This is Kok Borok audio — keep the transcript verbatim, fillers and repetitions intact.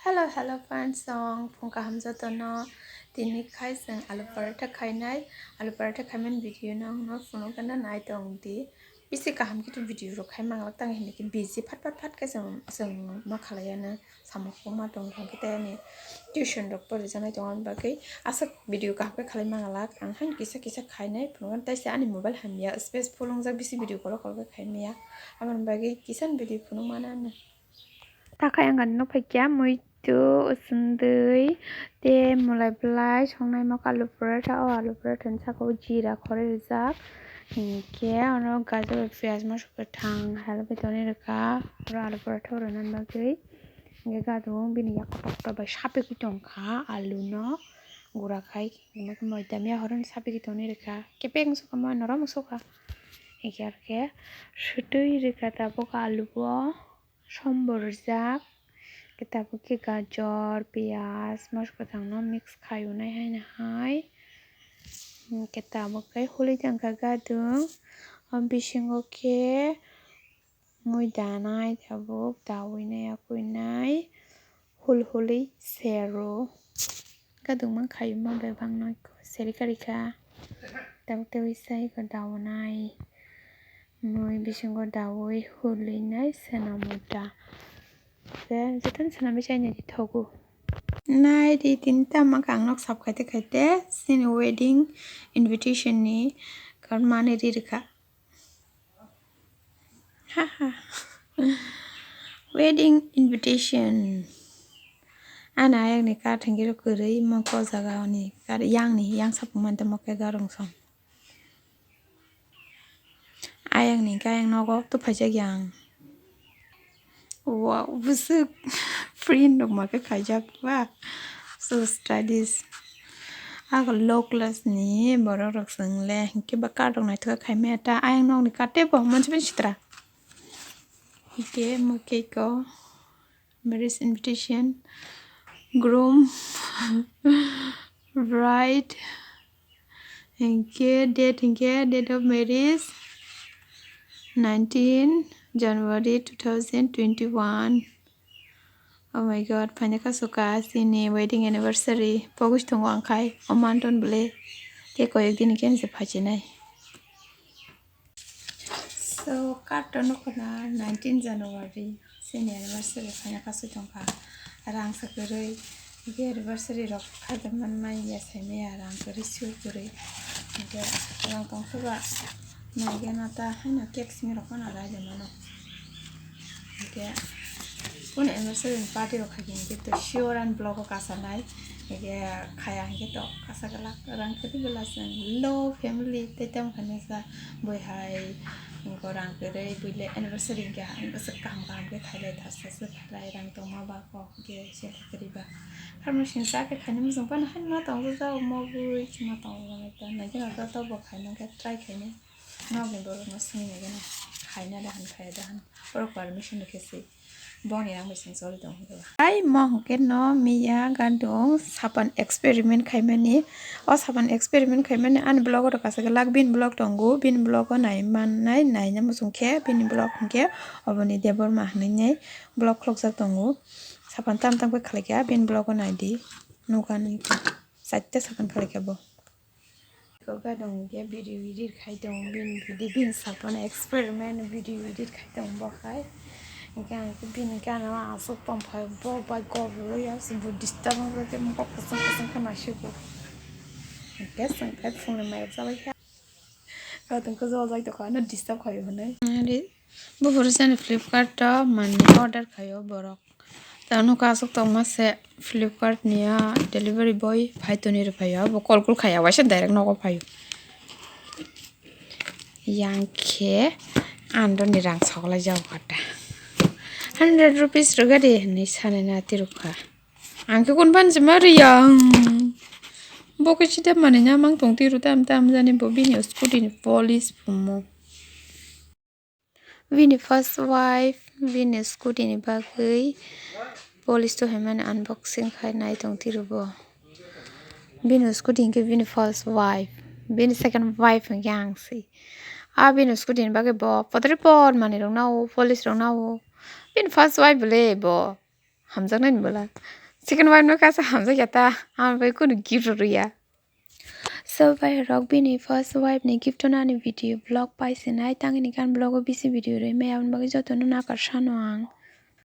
Hello, hello friends, chwng phung kaham jotono. Tini khai chwng alu paratha khainai, alu paratha khaimani video no phunukgana nai tongdi. Bisi kaham khe video rok khai manglak tang hinwi khe busy phat phat phat khe chwng, chwng ma khalaiya no. Samung ma tong thang khe tei ani tuition rok porijaknai tongma bagwi aswk video kaham khe khalai manglak. Ang haino kisa kisa khainai phunukgana, tei se ani mobile hamya, space phulungjak, bisi video kolo kolo khe khai maya, aboni bagwi kisa video phunuk mana ano. Takhai ang gana nukphai kha muitu, usundui, tei mwlai bwlai songnai mokha alu paratha. O alu paratha ni saka o jeera khorwi rijak, hinkhe oro gajor, piyaj, moso kwthang halbai tonwi rwkha oro alu paratha o rwna bagwi. Hinkhe gadung bini yago tokta bai sapigwi tongkha alu no gura khai, moidam ya horo no sapigwi tonwi rwkha, kepeng sukha, moya norom sukha. Hinkhe arkhe swtwi rwkha tabuk alu o. Sombor rijak, khe tabuk khe gajor, piyaj, moso kwthangno mix khai unai haino hai. Khe tabuk khe huli tongkha gadung, o bisingo khe mui danai tabuk, daui nai, yakui nai, hul huli sero. Gadung man khai ma bebak no seri karikha. Tabuk tabuk sai ko daui nai. Mui bisingo daui hului nai sena muta. Khe jotono swnamwi chaina di thogo. Nai di tini tamo khe ang nok sap khaite khaite chini wedding invitation ni card mani ri rwkha. Haha. Wedding invitation. Ani ayakni card hinkhe kwrwi mokhe o jaga oni card yangni yang sapung mantamo khe garong song. Ayang ni khe ayang nogo tubuphaijak yang. Wow, bwswk print rok ma khe khaijak ba. So stylish. Ako low class ni borok rok chwng le hinkhe ba card rok naithok khe khai maya ta. Ayang nok ni card teibo mansi bai sitra. Hinkhe mo cake o. Marriage invitation, groom, bride, hinkhe date, hinkhe date of marriage nineteen January two thousand twenty-one. Oh my God, phaina kha suka chini wedding anniversary. Pogwi tongo ang khai, o manton bwle. Tei koyek din khe se phachinai. So, card o nukho na nineteen January, chini anniversary phaina kasu tongkha. Rang sa kwrwi, hwnkhe anniversary rok khaida manmaya, saimaya, rang kwrwi, sui kwrwi. Hwnkhe rang tongthokba, naigena ta haino cake simi rok phano raida mano. Hwnkhe, kunu anniversary ni party rok khaikhe hwnkhe to sure ani vlog o kasanai. Hwnkhe khaya hwnkhe to kasa glak rang kwrwi bwla chwng low family tei tamo khainai sa bui hai gorang kwrwi bui le anniversary hwnkhe ang bwswk kaham kaham khe khailai tharsaswk khailai rang tongma ba kok hwnkhe se kwrwi ba. Pharmacy ni cha khe khaina muchung phano haino ma tongo jao mogwi ma tongo naikhe no joto bo khaina khe try khaina. Nokni borokno swngwi naikhe no khaina da hwn khaya da hwn borok permission rwkhe se. Bongni rang bai chwng choli tongo hwnkhe ba. Ai mo hwnkhe no miya gandung sapan experiment khaimani. O sapan experiment khaimani ani vlog o rwkha se glak bini vlog tongo, bini vlog o nai mannai, naina muchung khe bini vlog hwnkhe oboni Debbarma hwnwi nai vlog khulukjak tongo. Sapan tam tam khe khlaikha bini vlog o naidi, nukha nini khe chaita sapan khlaikha bo. Gadung hwnkhe video edit khai tongo, bini video, bini sakmani experiment video edit khai tongo bo khai. Hwnkhe ang khe bini gana o aswk tongphai, bo bai gobwrwi aswk bo disturb wngkha khe mokol kwchwng kwchwng khe naisukgo. Hwnkhe chwng khe phungni mairok chabai kha. Gadung khe jol jai tongkha ano disturb khaio hwnwi. Ari buphuru sani Flipkart o manwi order khaio borok. Tamo nukha aswk tongma se Flipkart ni a delivery boy phai tonwi rwphaio, abo call kul khaiya waisa direct nogo phaio. Yang khe andoni rang soklai jago kha ta. Hundred rupees rwgadi hinwi sanai na tirwkha. Ang khe kun phan se ma riya. Bo khe sida manwi na mang tong tiru tam tam jani bo bini scooty ni polish phumo. Bini first wife, bini scooty ni bagwi polish to hwnmani unboxing khai nai tong tiro bo. Bini scooty hinkhe bini first wife, bini second wife hinkhe ang se. A bini scooty ni bagwi bo podre pod manwi rok nao, polish rok nao. Bini first wife le bo. Hamjaknai ni bwla. Second wife no kasa hamjakya ta. Ang bai kunu gift rwya. So bhai rok bini first wife ni gift no ani video vlog pai sinai tangini kan vlog o bisi video rwi maya aboni bagwi joto no nakar sano ang.